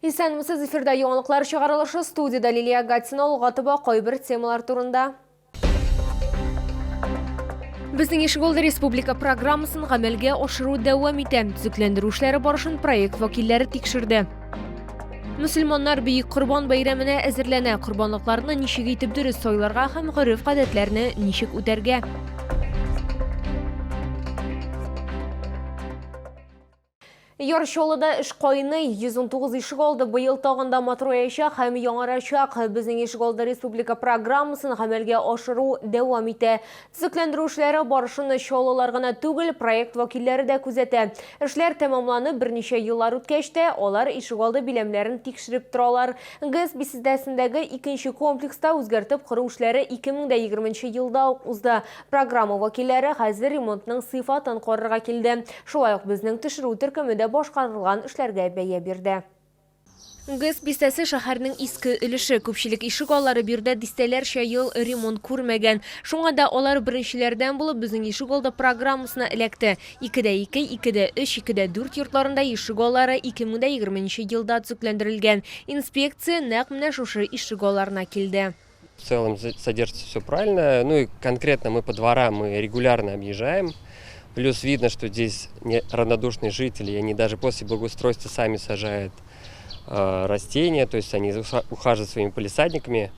Исәнмесез, эфирда яңалыклар чыгарылышы, студиядә Лилия Гатина. Алга таба кайбер темалар турында. Безнең Ишегалды республика программасын гамәлгә ашыру дәвам итә. Төзекләндерү эшләре барышын проект вәкилләре тикшерде. Мөселманнар Бөек Корбан бәйрәменә әзерләнә. Корбанлыкларны ничек итеп дөрес сайларга һәм гореф-гадәтләрне ничек үтәргә? Яр Чаллыда эш кайный, 119 ишегалды быел тагын да матураячак һәм яңарачак. Безнең ишегалды республика программасын гамәлгә ашыру дәвам итә. Төзекләндерү эшләре барышын чаллылар гына түгел, проект вәкилләре дә күзәтә. Эшләр тәмамланып, берничә еллар үткәч тә, алар ишегалды биләмнәрен тикшереп торалар. ГЭС бистәсендәге икенче комплекста үзгәртеп кору эшләре 2020 нче елда ук узды. Программа вәкилләре хәзер ремонтның сыйфатын карарга килде. Шулай ук безнең төшерү төркеме дә башкарылган эшләргә бәя бирде. ГЭС бистәсе шәһәрнең иске өлеше. Күпчелек ишек аллары биредә дистәләрчә ел ремонт күрмәгән. Шуңа да алар беренчеләрдән булып Безнең ишек алды программасына эләкте. Икедә ике, икедә өч, икедә дүрт йортларында ишек аллары 2020 нче елда төзекләндерелгән. Инспекция нәкъ менә шушы ишек алларына килде. В целом содержится все правильно. Ну и конкретно мы по дворам мы регулярно объезжаем. Плюс видно, что здесь равнодушные жители, они даже после благоустройства сами сажают растения, то есть они ухаживают своими палисадниками.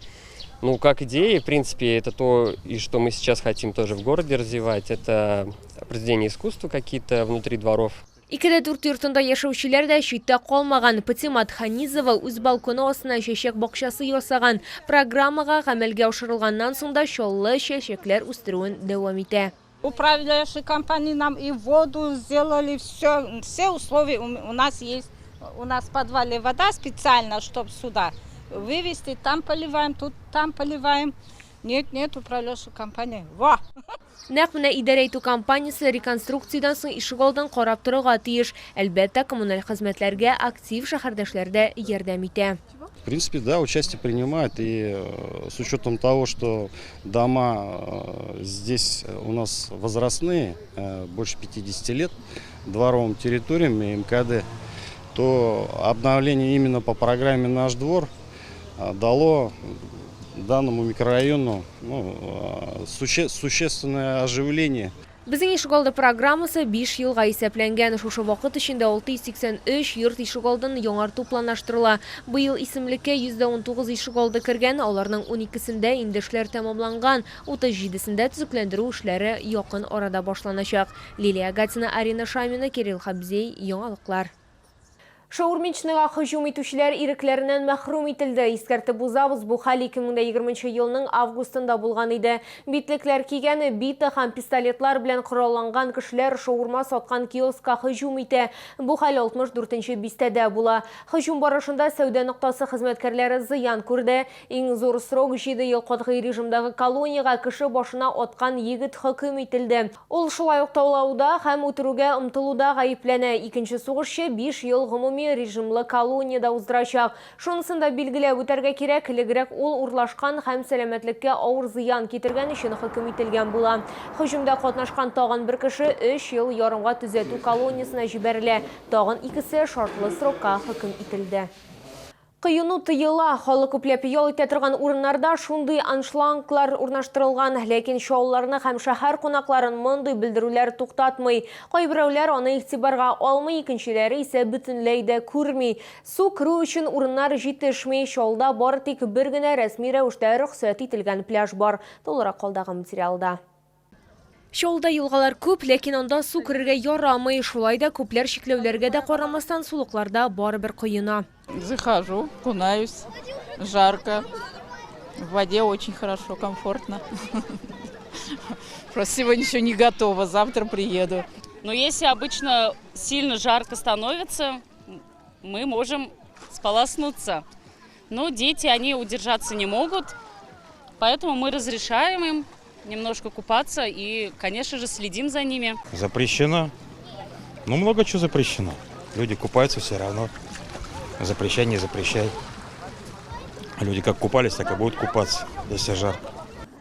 Ну, как идея, в принципе, это то, и что мы сейчас хотим тоже в городе развивать, это произведения искусства какие-то внутри дворов. Икедә дүрт йортында яшәүчеләр дә читтә калмаган. Патимат Ханизова үз балконы астына чәчәк бакчасы ясаган. Программага гамәлгә ашырылганнан соң да Чаллы чәчәкләр үстерүен дәвам итә. Управляющие компании нам и воду сделали, все, все условия у нас есть. У нас в подвале вода специально, чтобы сюда вывести, там поливаем, тут там поливаем. Нет, нет, управляющая компания. Во! Нәкъ менә идарә итү компаниясе реконструкциядән соң ишегалдын карап торырга тиеш. Әлбәттә, коммуналь хезмәтләргә актив шәһәрдәшләр дә ярдәм итә. В принципе, да, участие принимают. И с учетом того, что дома здесь у нас возрастные, больше 50 лет, дворовым территориям и МКД, то обновление именно по программе «Наш двор» дало данному микрорайону, ну, существенное оживление. Безнең ишегалды программасы 5 елга исәпләнгән. Шушы вакыт эчендә 683 йорт ишегалдын яңарту планлаштырыла. Быел исемлеккә 119 ишегалды кергән, аларның 12сендә инде эшләр тәмамланган, 37сендә төзекләндерү эшләре якын арада башланачак. Лилия Гатина, Арина Шамина, Кирилл Хабзей, Яңалыклар. Шаурмичныйга һөҗүм итүчеләр ирекләреннән мәхрүм ителде. Искәртеп узабыз, бу хәл 2020 елның августында булган иде. Битлекләр кигән, бита һәм пистолетлар белән коралланган кешеләр шаурма саткан киоскка һөҗүм итә. Бу хәл 64 нче бистәдә була. Һөҗүм барышында сәүдә ноктасы хезмәткәрләре зыян күрде. Иң зур срок, җиде ел катгый режимдагы колониягә кеше башына аткан егет хөкем ителде. Ул шулай ук талауда һәм үтерүгә омтылуда гаепләнә. Икенче сугышчы биш ел гомуми режимлы колониядә уздырачак. Шунысын да билгеләп үтәргә кирәк, элегрәк ул урлашкан һәм сәламәтлеккә авыр зыян китергән өчен хөкем ителгән була. Һөҗүмдә катнашкан тагын бер кеше өч ел ярымга төзәтү колониясенә җибәрелә, тагын икесе шартлы срокка хөкем ителде. Коену тыела. Халык күпләп ял итә торган урыннарда шундый аншланглар урнаштырылган. Ләкин чаллыларны һәм шәһәр кунакларын мондый белдерүләр туктатмый. Кайберәүләр аны игътибарга алмый, икенчеләре исә бөтенләй дә күрми. Су керү өчен урыннар җитешми. Чаллыда бары тик бер генә рәсми рәвештә рөхсәт ителгән пляж бар. Тулырак алдагы материалда. Чаллыда елгалар күп, ләкин анда су керергә ярамый. Шулай да күпләр чикләүләргә дә карамастан сулыкларда барыбер коена. Захожу, кунаюсь, жарко, в воде очень хорошо, комфортно. Просто сегодня еще не готова, завтра приеду. Но если обычно сильно жарко становится, мы можем сполоснуться. Но дети, они удержаться не могут, поэтому мы разрешаем им немножко купаться и, конечно же, следим за ними. Запрещено. Ну, много чего запрещено. Люди купаются все равно. Запрещай, не запрещай. Люди как купались, так и будут купаться, если жарко.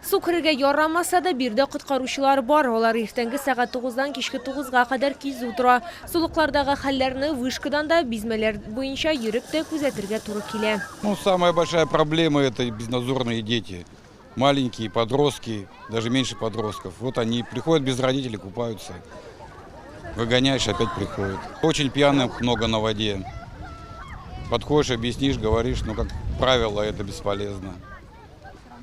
Су керергә ярамаса да, биредә коткаручылар бар. Алар иртәнге сәгать тугыздан кичке тугызга кадәр кизү тора. Сулыклардагы хәлләрне вышкадан да, бизмәләр буенча йөреп тә күзәтергә туры килә. Ну, самая большая проблема – это безнадзорные дети. Маленькие, подростки, даже меньше подростков. Вот они приходят без родителей, купаются. Выгоняешь, опять приходят. Очень пьяных много на воде. Подходишь, объяснишь, говоришь, но, как правило, это бесполезно.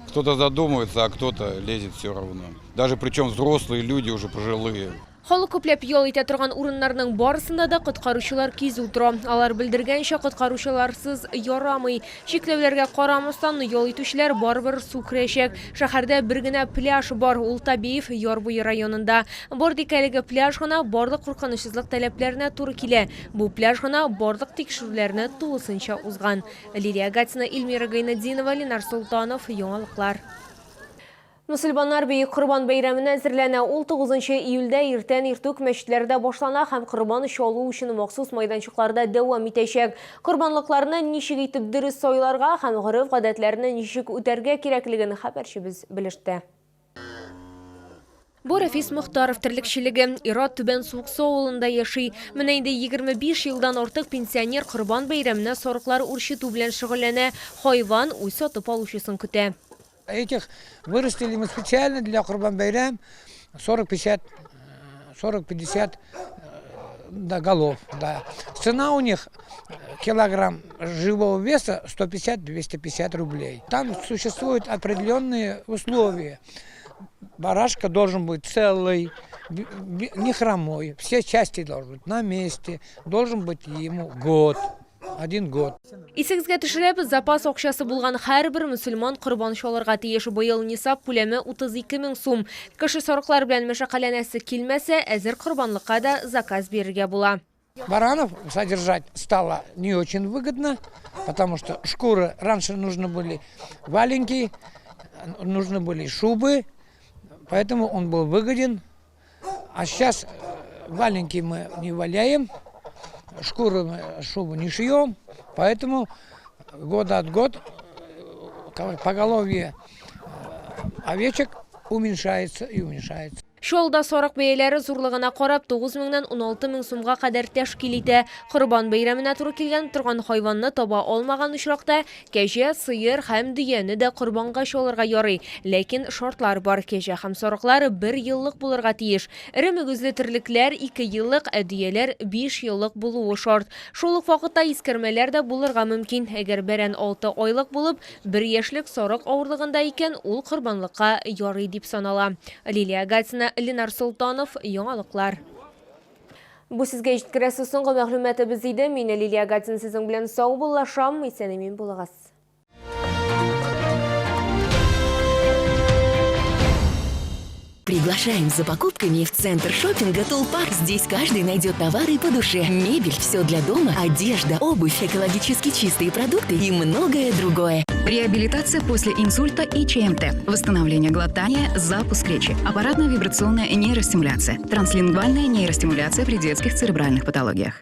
Кто-то задумывается, а кто-то лезет все равно. Даже причем взрослые люди уже пожилые. Халык күпләп ял итә торган урыннарның барысында да коткаручылар кизү тора. Алар белдергәнчә, коткаручыларсыз ярамый. Чикләүләргә карамастан, ял итүчеләр барыбер су керәчәк. Шәһәрдә бер генә пляж бар, ул Табиев яр буе районында. Бар тик әлеге пляж гына барлык куркынычсызлык таләпләренә туры килә. Бу пляж гына барлык тикшерүләрне тулысынча узган. Лилия Гатина, Эльмира Гайнетдинова, Ленар Солтанов, Яңалыклар. Мөселманнар Бөек Корбан бәйрәменә әзерләнә. Ул 9 июльдә иртән иртүк мәчетләрдә башлана һәм корбан чалу өчен махсус майданчыкларда дәвам итәчәк. Корбанлыкларны ничек итеп дөрес сайларга һәм гореф-гадәтләрне ничек үтәргә кирәклеген хәбәрчебез белеште. Бу Рафис Мохтаров терлекчелеге. Ир-ат Түбән Суыксу авылында яши. Менә инде 25 елдан артык пенсионер Корбан бәйрәменә сарыклар үрчетү белән шөгыльләнә. Хайван үз сатып алучысын көтә. Этих вырастили мы специально для Курбан-Байрам 40-50, 40-50, да, голов. Да. Цена у них килограмм живого веса 150-250 рублей. Там существуют определенные условия. Барашка должен быть целый, не хромой, все части должны быть на месте, должен быть ему год, один год. Исегезгә төшерәбез, запас акчасы булган һәрбер мөселман корбан чалырга тиеш. Быел нисаб күләме 32 мең сум. Кеше сарыклар белән мәшәкатьләнәсе килмәсә, әзер корбанлыкка да заказ бирергә була. Баранов содержать стало не очень выгодно, потому что шкуры раньше нужны были валенки, нужны были шубы, поэтому он был выгоден. А сейчас валенки мы не валяем, шкуры мы, шубу не шьем, поэтому год от года поголовье овечек уменьшается и уменьшается. Чаллыда сарык бәяләре зурлыгына карап 9 меңнән 16 мең сумга кадәр тәшкил итә. Корбан бәйрәменә туры килгән торган хайванны таба алмаган очракта кәҗә, сыер һәм дөяне дә корбанга чалырга ярый. Ләкин шартлар бар. Кәҗә һәм сарыклар бер еллык булырга тиеш. Эре мөгезле терлекләр 2 еллык, ә дөяләр 5 еллык булуы шарт. Шул ук вакытта искәрмәләр дә булырга мөмкин. Әгәр бәрән 6 айлык булып, 1 яшьлек сарык авырлыгында икән, ул корбанлыкка ярый дип санала. Лилия Гатина, Ленар Солтанов, Яңалыклар. Бу сезгә җиткерәсе соңгы мәгълүматыбыз иде. Мин Лилия Гатина сезнең белән саубуллашам. Исән-имин булыгыз. Приглашаем за покупками в центр шопинга «Тулпар». Здесь каждый найдет товары по душе. Мебель, все для дома, одежда, обувь, экологически чистые продукты и многое другое. Реабилитация после инсульта и ЧМТ. Восстановление глотания, запуск речи. Аппаратно-вибрационная нейростимуляция. Транслингвальная нейростимуляция при детских церебральных патологиях.